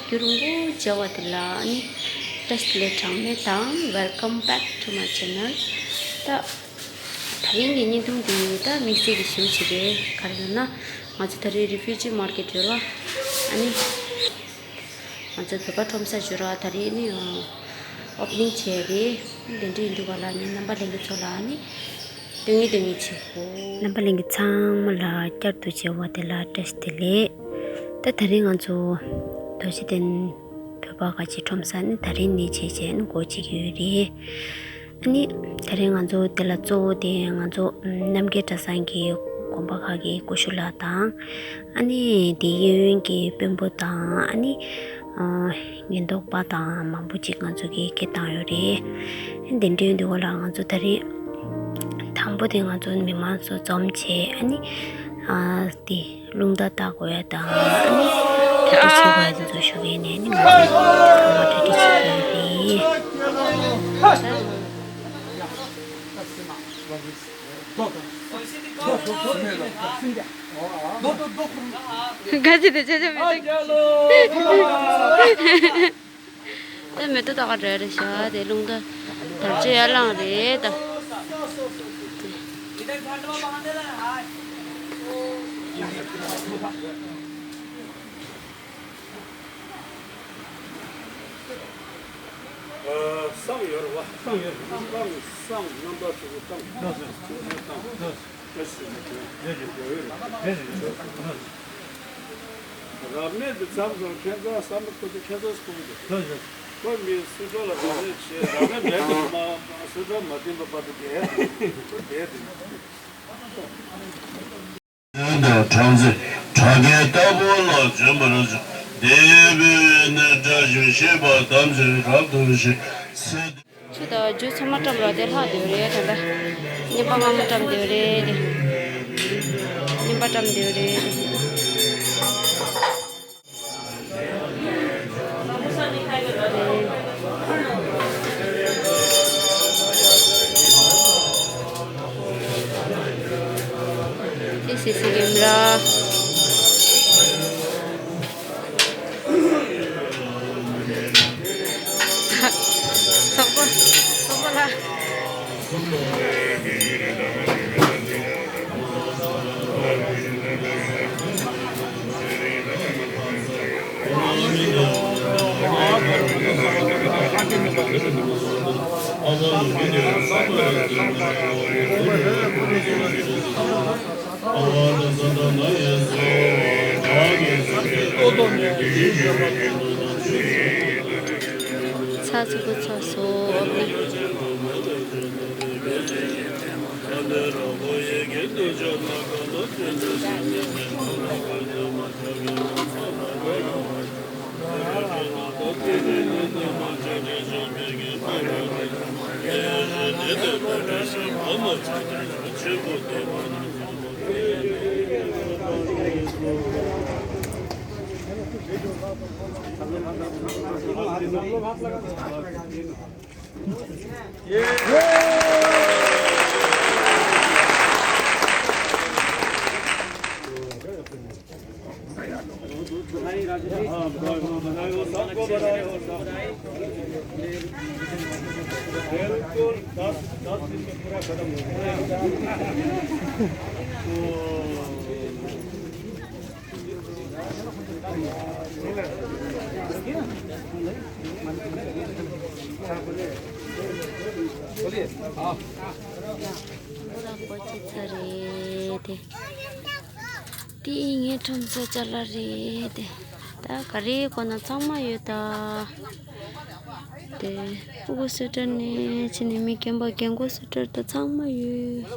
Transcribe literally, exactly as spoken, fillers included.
རྒྱུ་རིང་པོ་མཇལ་བ་དེ་ལ་ཨ་ནི་བཀྲ་ཤིས་བདེ་ལེགས་གྲངས་མེད་དང་། Welcome back to my channel. ད་དེ་རིང་གི་བརྙན་ཐུང་འདི་ད་དམིགས་བསལ་གྱི་ཞེ་པོ་ཅིག་རེད། ག་རེ་ལབ་ན། ང་ཚོ་དེ་རིང་Refugee Market ཡོད་ར། ཨ་ནི་ང་ཚོ་བོད་པ་ཁྲོམ་ས་ཡོད་ར། དེ་རིང་ཨ་ནི་ཨ་opening བྱས་རེད། དེ་འདྲ་ཡིན་དུས་ག་ལ་ནི་རྣམ་པ་ལྷན་རྒྱས་ཚོ་ལ་ཨ་ནི་སྟོན་གྱི་སྟོན་གྱི་བྱེད། རྣམ་པ་ལྷན་རྒྱས་ཚང་མ་ལ་བསྐྱར་དུ་མཇལ་བ་དེ་ལ་བཀྲ་ཤིས་བདེ་ལེགས། ད་དེ་རིང་ང་ཚོ་རྡོ་རྗེ་གདན་བོད་པ་ཁ་ཆེ་ཁྲོམ་ས་ནི་དེ་རིང་ནས་བྱས་བྱས་ནི་སྒོ་ཕྱེ་གི་ཡོད་རེད། ཨ་ནི་དེ་རིང་ང་ཚོ་དེ་ལ་གཙོ་བོ་དེ་ང་ཚོ་རྣམ་རྒྱལ་གྲྭ་ཚང་གི་དགོན་པ་ཁག་གི་སྐུ་ཞབས་ལགས་དང་། ཨ་ནི་དེ་གཡས་གཡོན་གྱི་དཔོན་པོ་དང་། ཨ་ནི་ཨ་ཉེན་རྟོག་པ་དང་མང་པོ་ཅིག་ང་ཚོ་གིས་སྐད་བཏང་ཡོད་རེད། དེ་འདྲའི་འདུག་ག་ལ། ང་ཚོ་དེ་རིང་དང་པོ་དེ་ང་ཚོ་མི་མང་ཚོ་འཛོམས་བྱས། ཨ་ནི་ཨ་དེ་རླུང་རྟ་བཏགས་དགོས་ཡ་དང་། ཨ་ནི་གྲ་སྒྲིག་བྱེད་དགོས་ཡ་དེ་ཚོ་ཞུ་གི་ཡིན། ཨ་ནི་ང་ཚོ་ཚང་མ་གྲ་སྒྲིག་བྱེད་ཀྱི་ཡོད་རེད། ག་ཅི་དེ་ཆ་ཆ་མི་འདུག་ད་མེ་ཏོག་ཏག་རེ་རེ་བཞག་དེ་རླུང་རྟ་དར་ལྕོག་ཡར་ལངས་རེད་ད། ཨ། བསང་ཡོད་རེད་བ། བསང་ཡོད་རེད། བསང་བསང་རྣམ་པ་ཕྲུ་གུ་བསང་། ལགས་སོ། ཕྲུ་གུ་བསང་། ལགས་སོ། ལགས་སོ། ལགས་སོ། ལགས་སོ། ལགས་སོ། རབ་གནས་འདི་མཚམས་སུ་ཁྱེད་ཚོ་བསམ་བློ་ཁོ་ཚོ་ཁྱེད་ཚོས་ཁོང་གི། ལགས་སོ། ཁོ་མི་སུ་ཚོ་ལ་རབ་གནས་བྱེད། རབ་གནས་མེད་དུ་མ་སུ་ཚོ་མ་བསྟན་པ་བར་དུ་བསྡད་ཁོ་བསྡད་དེ། དོན་དང་གྲངས་ཚེ་གྲངས་ཀའི་རྟག་པ་ལ་བྱོན་པར་བྱ། དེ་ཡི་བོད་ནས་བཀྲ་ཤིས་ཤེས་པ་ཐམས་ཅད་རབ་ཏུ་ཤེས་ཚེ། ཆུ་དང་རྒྱུ་ཚང་མ་བཀྲམ་ར་དེ་ལྷག་དེ་རེད། ད་ལྟ་རྔན་པ་སྔ་མོ་བཀྲམ་དེ་རེད་དེ། རྔན་པ་བཀྲམ་དེ་རེད་དེ། ཨེ་སི་སི་རེམ་ར། ཚོགས་པ་ཚོགས་པ་ལ། ཚ་ཚུགས་པོ་ཚ་སོ། དེ་ངའི་ཁྲོམ་ས་ཅ་ལག་རེད་དེ། ད་ག་རེ་དགོས་ན་ཚང་མ་ཡོད་ད། དེ་ཕྲུ་གུ་སུ་ཊར་ནས་ཕྱིན་ནས་མི་རྒན་པ་རྒན་གོག་སུ་ཊར་ད་ཚང་མ་ཡོད།